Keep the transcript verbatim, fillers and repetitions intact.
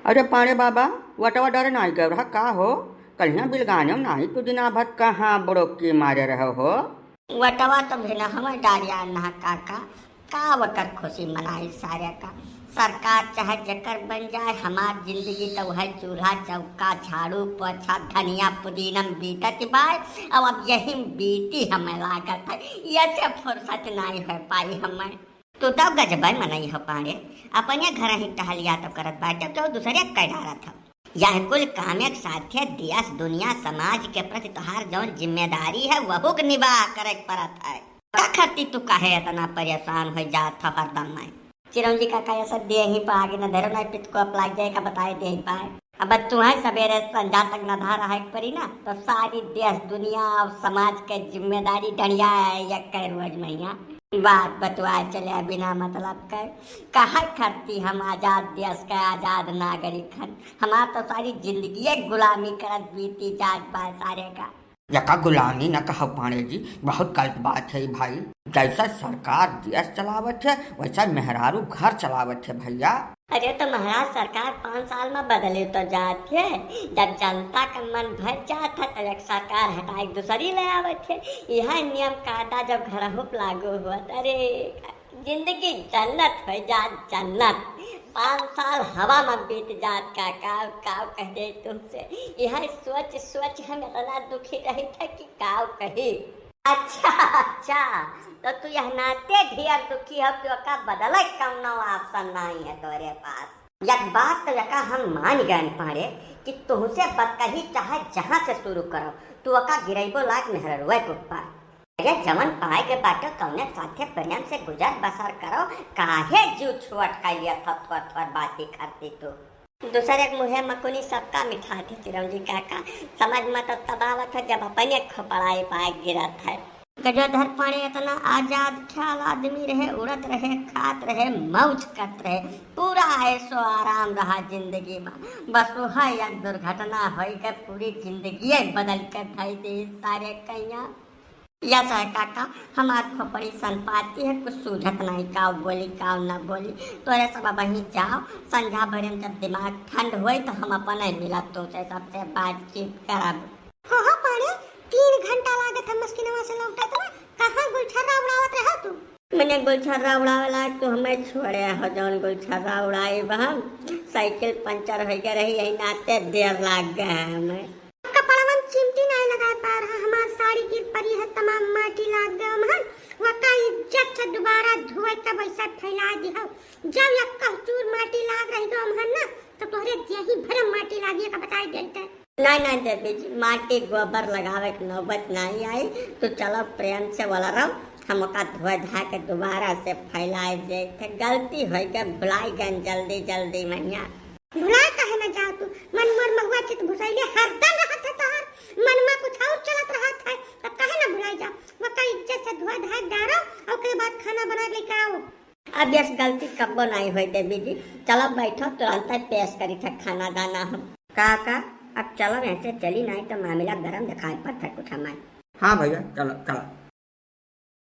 अरे पांड़े बाबा, वटवा डारे नाहीं गए रहा का हो? कलिया बिलगाने नाहीं, तू दिना भर कहाँ बुड़ोकी मारे रहो हो? वटवा तो भिनहवा डारिया नहा काका, का वकर खुशी मनाई सारे का। सरकार चाहे जेकर बन जाए, हमार जिंदगी तो वह चूल्हा चौका, झाड़ू पोछा, धनिया पुदीना में बीतत बाय। अब, अब यही में बीती हमें लागत है, ये से फुर्सत नाहीं हो पाई हमें। तू तो गजबे मनई हो पांड़े, अपने घर ही टहलिया तो करत बाटे, तो दूसरे के डारत हो। यह कुल कामे के साथे देश दुनिया समाज के प्रति तोहार जौन जिम्मेदारी है, वहू के निबाह करे के परत है। का खातिर तू काहे इतना परेशान हो जात हो हरदम में? चिरौंजी काका, ऐसा देही पा आगे न धरो, ना पित को अपलाग जाए का बताए देही पाए। अब तू है सबेरे संझा तक नधा रहा एक परी ना, तो सारी देश दुनिया और समाज के जिम्मेदारी डंडिया है एक के रोज मैया। बात बतुआए चले बिना मतलब के, काहे खातिर हम आजाद देश के आजाद नागरिक हन। हमार तो सारी जिंदगी गुलामी करत बीती जात बा सारे का। यका गुलामी न कहो पांड़े जी, बहुत गलत बात है भाई। जैसा सरकार देश चलावत है, वैसा मेहरारू घर चलावत है भैया। अरे तो महाराज, सरकार पाँच साल में बदले तो जात है। जब जनता का मन भर जात है, तो एक सरकार हटाए के दूसरी ले आवत है। यह नियम कायदा जब घरहू पे लागू हुआ, तो अरे, जिंदगी जन्नत हो जात, जन्नत। पाँच साल हवा में बीत जात काका, काव कह दे तुमसे। यह सोच सोच हम इतना दुखी रही था कि काव कही। अच्छा, अच्छा, तो तू यह नाते ढेर दुखी हो कि ओका बदले कौनो option नाहीं है तोरे पास। एक बात तो यका हम मान गए पांड़े कि तुहसे बतकही चाहे जहाँ से शुरू करो, तू ओका गिरैबो लाग मेहररुए के ऊपर। अरे जवन पाए के बाटे तौने साथे प्रेम से गुजर बसर करो, काहे जीव छोट कर लिया था थोर थोर बाती करती तू। दूसरे के मुँहे मकुनी सबका मिठा थे चिरौंजी काका, समझ में तो तब आवत है जब अपने खोपड़ाई पाए गिरत है। गजोधर पांड़े इतना आजाद ख्याल आदमी रहे, उड़त रहे, खात रहे, मौज करत रहे, पूरा ऐशो आराम रहा जिंदगी में। बस वह एक दुर्घटना होई के पूरी जिंदगी बदल के धई दी सारे कैया। या चाहे काका, हमार खोपड़ी सन पाती है, कुछ सूझत नहीं, काव बोली, काव न बोली। तोरे सब अब वहीं जाओ, संझा भरे में जब दिमाग ठंड होई तो हम अपने मिलब तुमसे, सबसे बातचीत करब। हो, हो, पांड़े, तीन घंटा लागत है मस्किनवा से लौटत में, कहाँ गुलछर्रा उड़ावत रहा तू? मने गुलछर्रा उड़ावे लाग तू हमें छोड़े हो, जौन गुलछर्रा उड़ाई बा हम, साइकिल पंचर हो गए रही, यही नाते देर लाग गए है हमें। कपड़वन चिमटी नाहीं लगाए पा रहा, हमार साड़ी गिर परी है, तमाम माटी लाग गए महन, वका इज्जत से दोबारा धोए तब ऐसा फैला दिहो। जब यक्का चूर माटी लाग रही गो महन ना, तो तोहरे देही भरम माटी लागिए का बताई देते। नाहीं, नाहीं देवी जी, माटी गोबर लगावे के नौबत नाहीं आई। तू चलो प्रेम से वाला रहो, हम ओका धोए धा के दोबारा से फैलाए देते। गलती होई गए, भुलाई गए जल्दी जल्दी मैया। भुलाए काहे न जाओ तू? मन मोर महुआ चित भुसैले हरदम रहत है तोहर। मन में कुछ और चलत रहत है, तब काहे न भुलाए जाओ? वका इज्जत से धोए धाए डारो, और ओकरे बाद खाना बना के लेके आओ। अब यस गलती कब्बो नाहीं होई देवी जी। चलो बैठो, तुरंत पेश करी था खाना दाना हम। का, का? अब चलो ऐसे चली, नाहीं तो मामला गरम दिखाई पड़ता कुछ हमारे। हाँ भैया, चलो, चलो।